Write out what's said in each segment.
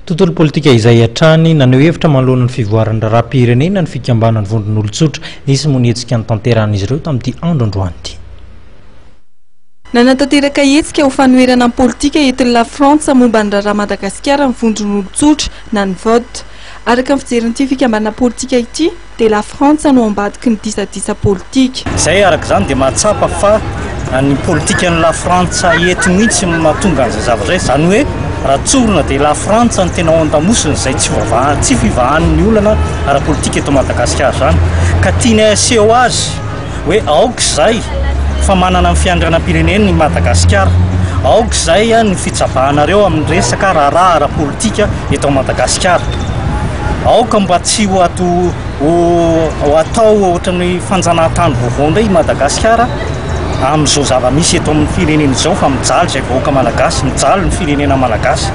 Tontolo politika izay hatrany naneho hevitra manoloana ny fivoaran'ny raharaham-pirenena ny fikambanan'ny vondron'olon-tsotra. Nisy moa ny hetsika notanterahan'izy ireo tamin'ity andro androany ity. Nanatanteraka hetsika ho fanoherana ny politika entin'i Lafrantsa momba ny raharaha Madagasikara ny vondron'olon-tsotra na ny VOT. Araka ny fijerin'ity fikambanana politika ity dia Lafrantsa no ambadiky ny disadisa politika. Izay araka izany dia mahatsapa fa ny politikan'i Lafrantsa eto mihitsy no mahatonga an'izay zavatra izay. Izany hoe raha tsorina dia Lafrantsa no tena ao an-damosiny izay tsy voavaha, tsy fivahan'ny olana ara-politika eto Madagasikara izany. Ka tianay aseho azy hoe aoka izay fa manana ny fiandrianam-pireneny i Madagasikara. Aoka izay ny fitsabahanareo amin'ny resaka raharaha ara-politika eto Madagasikara. Aoka mba tsy ho ato ho atao ohatran'ny fanjanahantany vaovao indray i Madagasikara amin'izao zava-misy eto amin'ny firenena izao fa mijaly izay vahoaka malagasy, mijaly ny firenena malagasy.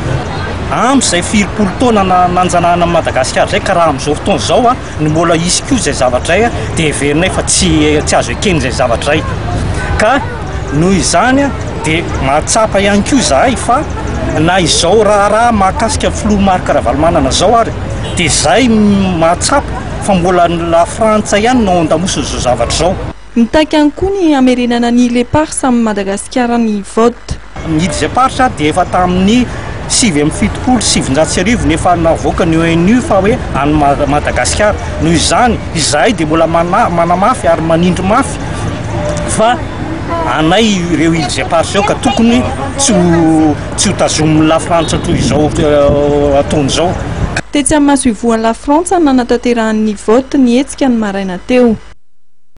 Ampy izay firipolo taona nanjanahana an'i Madagasikara izay ka raha amin'izao fotoana izao no mbola hisy koa izay zavatra izay dia heverinay fa tsy tsy azo ekena izay zavatra izay. Ka noho izany dia mahatsapa ihany koa izahay fa na izao raharaha mahakasika ny filoha Marc Ravalomanana izao ary dia izahay mahatsapa fa mbola ny Lafrantsa ihany no ao an-damosin'izao zavatra izao. Mitaky ihany koa ny hamerenana ny îles éparses amin'i Madagasikara ny Vote. Ny îles éparses dia efa tamin'ny 1979 no efa navoaka ny ONU fa hoe any Madagasikara. Noho izany, izahay dia mbola manamafy ary manindry mafy fa anay ireo îles éparses ireo ka tokony tsy ho tsy ho tazomin'ny Lafrantsa toy izao ataony izao. Tetsy amin'ny masoivohon'i Lafrantsa no nanatanterahan'ny Vote ny hetsika ny maraina teo.